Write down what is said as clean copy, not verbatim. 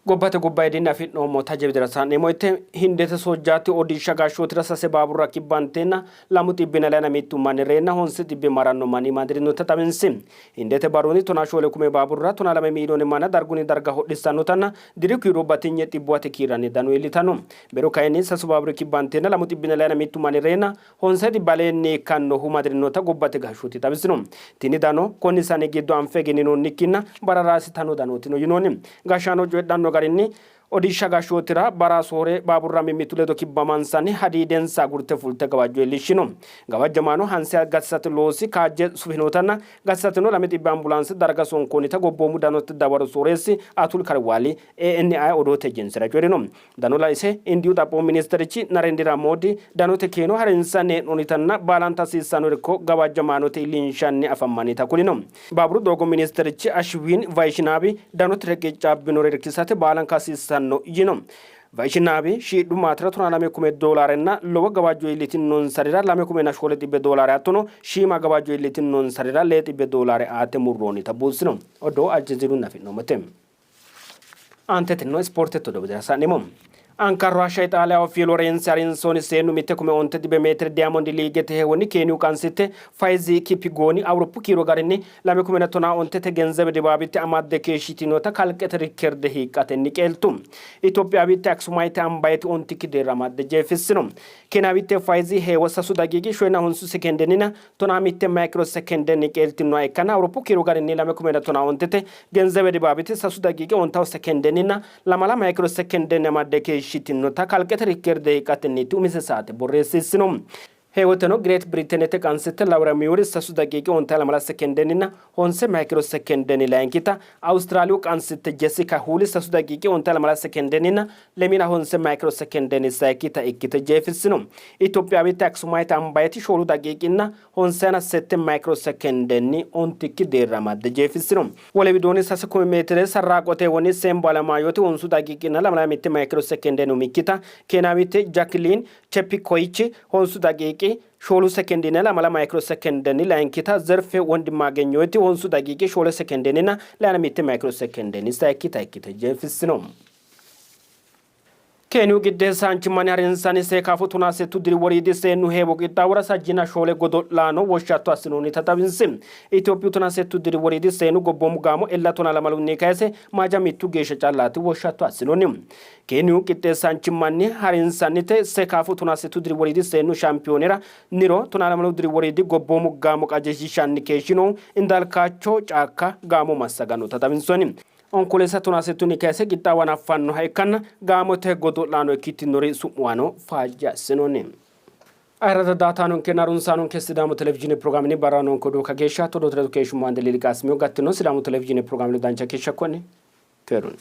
Gobbate gobbayidinni afi'noommo taje widira sa'neemmo woyte Hindete soojjaati Odisha gashshootira sase baaburra kibbanteenna lamu xibbinna leyana mittu manni reenna honse xibbe maranno manni madirinota xawinsi. Hindete barrunni tonaa shoole kume baaburra tonaa lame miiliyoone manna dargunni darga hodhissannotanna diru kiiro batinye xibbuwate kiirranni dano iillitanno. Bero kayinni sasu baaburi kibbanteenna lamu xibbinna leyana mittu manni reenna honse xibbe aleenni ikkannohu madirinota gobbate gashshooti xawisino. Tini dano konni sani giddo anfe egenninoonnikkinna bararaasitanno danootino yinoonni. Gashshaano coyidhanno garinni, Odisha gashshootira bara soore baaburra mimmitu ledo kibbamansanni hadiidensa agurte fulte gawajjo iillishshino. Gawajjamaano hanse gatisate loosi kaajje sufinotanna gatisateno lame xibbe ambulaanse darga sonkoonnita gobboomu danote dawaro sooreessi Atul Karwaali ANI odoote ejensera coyi'rino. Dano laise Indiyu xaphoomu ministerichi Narendira Modi danote keeno harinsanni hee'noonnitanna baalanta hasiissanno irko gawajjamaanote iillinshanni afammannita kulino. Baaburu doogo ministerichi Ashwin Vaishnaavi danote reqeccaabbinore irkisate baalanka hasiissanno yino. Vaishnaavi shiidhu maatera tonaa lame kume doolaarenna lowo gawajjo iillitinonsarira lame kumenna shoole xibbe doolaare hattono shiima gawajjo iillitinonsarira lee xibbe doolaare aate murroonnita buuxisino. Odoo Aljeziirunni afi'noommote. Aanteteno ispoortete odoo widira sa'neemmo. Ankarro hashsha Ixaaliyaho Filorensi harinsoonni seennu mitte kume onte xibbe meetire Diyamondi Liigete heewonni Keeniyu qansitte Fayizi Kipigooni Awuroppu kiiro garinni lame kumenna tonaa ontete Genzebe Dibaabitte amadde keeshshitinota kalqete rikkerde hiiqqatenni qeeltu. Itophiyawitte Aksumayite Ambayeti ontikki deerra amadde jeefissino. Keeniyaawitte Fayizi heewo sasu daqiiqi shoyina honsu sekendenninna tonaa mitte mayikiro sekendenni qeeltinnoha ikkanna Awuroppu kiiro garinni lame kumenna tonaa ontete Genzebe Dibaabiti sasu daqiiqi ontawo sekendenninna lamala mayikiro sekendenni amadde keeshshitinota kalqete rikkerde hiiqqatenniiti umise saate borreessiissino. Heewoteno Great Britenete qansitte Lawura Miyuri sasu daqiiqi ontawo lamala sekendenninna honse mayikiro sekendenni layinkita, Awustiraaliyu qansitte Jesika Huuli sasu daqiiqi ontawo lamala sekendenninna Lemiina honse mayikiro sekendenni sayikkita ikkite jeefissino. Itophiyawitte Aksumayit Ambayeti shoolu daqiiqinna honsayina sette mayikiro sekendenni ontikki deerra amadde jeefissino. Wole widoonni sase kume meetire sarraaqote heewonni Sembo Alamaayoti honsu daqiiqinna lamala mitte mayikiro sekendenni umikkita, Keeniyaawitte Jakiliin Chepikoichi honsu daqiiqi shoolu sekendinna lamala mayikiro sekendenni layinkita, Zerfe Wondimaagenyooti honsu daqiiqi shoole sekendenninna layina mitte mayikiro sekendenni sayikkita ikkite jeefissino. Keeniyu giddeessaanchimmanni harinsanni Seekaafu tonaa settu diri woriidi seennu heewo qixxaawora sajjiina shoole godo'laano woshshatto assinoonnita xawinsi. Itophiyu tonaa settu diri woriidi seennu gobboomu gaamo ella tonaa lamalunni kayse maaja mittu geeshsha callaati woshshatto assinoonnihu. Keeniyu qixxeessaanchimmanni harinsannite Seekaafu tonaa settu diri woriidi seennu shaampiyoonera niro tonaa lamalu diri woriidi gobboomu gaamo qajeelshiishanni keeshshinohu Indaalkaacho Caakka gaamo massagannota xawinsoonni. Onkoleessa tonaasettunni kayse qixxaawo hanaffannoha ikkanna gaamote godo'laano ikkitinori su'muwano faajje assinoonni. Ayirrado daaataanonkenna harunsaanonke Sidaamu Televizhiine pirogiraamenni barra noonke odoo kageeshsha todoote ledo keeshshummo Andele Liqaasimiyo gattino Sidaamu Televizhiine pirogiraame ledo dancha keeshsha konni keerunni.